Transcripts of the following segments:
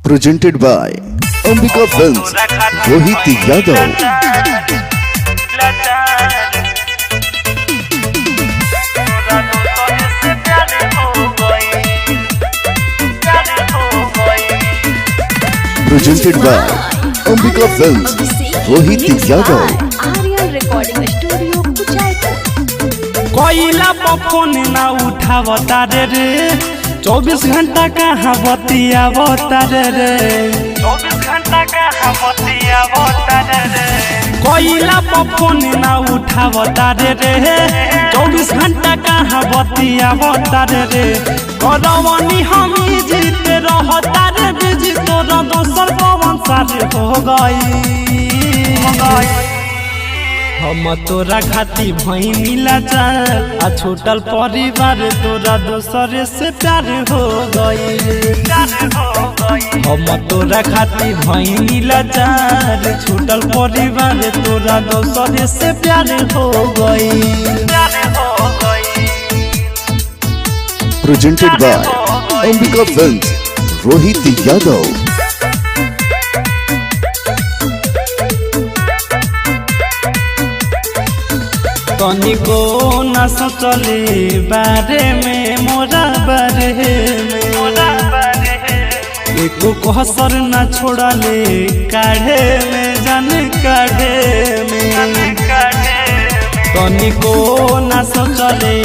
Presented by Ambika Films, Rohit Yadav. Presented by Ambika Films, Rohit Yadav. Aryan recording studio Kuchaipur. कोयला पर phone ना उठावता रे रे, 24 घंटा कहाँ बतियावता रे रे, 24 घंटा कहाँ बतियावता रे रे। कोयला पर फोन ना उठावता रे रे, 24 घंटा कहाँ बतियावता रे रे। करवनी हम जीते रहता रे बिजी, तोरा दोसर पवन सारे हो गई। हम तोरा खाती भैनी लाचार, आ छूटल परिवार तोरा दोसरे से प्यार हो गई। हम तोरा खाती भैनी लाचार, छूटल परिवार तोरा दोसरे से प्यार हो गई। Presented by Ambika Films, Rohit Yadav. तनिको न सोचले बारे में मोरा बारे में, एको कसर न छोड़ले काढ़े में जान काढ़े में। तनिको न सोचले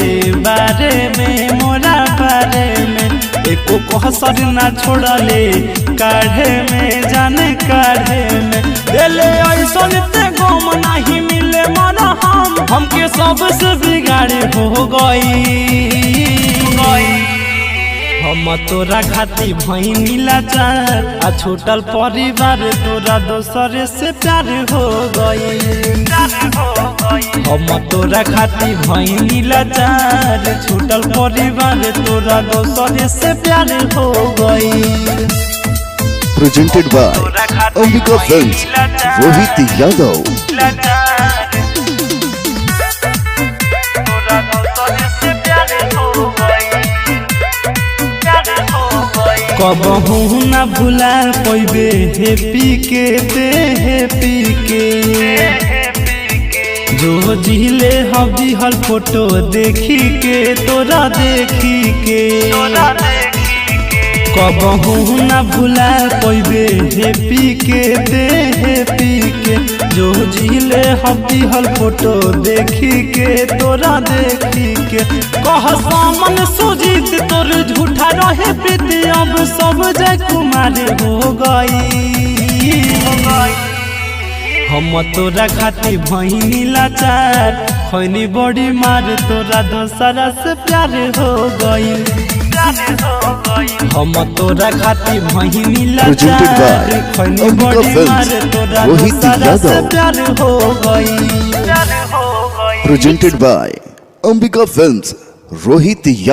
बारे में मोरा बारे में, एको कसर न छोड़ले काढ़े में जान काढ़े में। दिले ऐसन ते गम नहीं मिले मरा हम, हमके सबसे बिगाड़े हो गई। हम तोरा खाती भैनी लाचार, आ छूटल परिवार तोरा दोसरे से प्यार हो गई। हम तोरा खाती भैनी लाचार, छूटल परिवार तोरा दोसरे से प्यार हो गई। Presented by Ambika Films, Rohit Yadav. कबहू न भुला पैबे हेपी के ते हेपी के, जो जिले हबी हल फोटो देखी के तोरा देखी के। कबहू न भुला पैबे हेपी के ते हेपी के, जो जिले हबी हल फोटो देखी के तोरा देखी के। कह सामन सुजीत तोर झूठा रहे प्रीति, अब सब जय कुमार हो गई। हम तोरा खाती भैनी लाचार, खैनी बड़ी मार तोरा दोसरा से प्यार हो गई। हम तोरा खाती भैनी Presented लाचार, by खैनी Ambika बड़ी Films, मार तोरा Rohit दोसरा से Yadav. प्यार हो गई। Presented by Ambika Films, Rohit Yadav.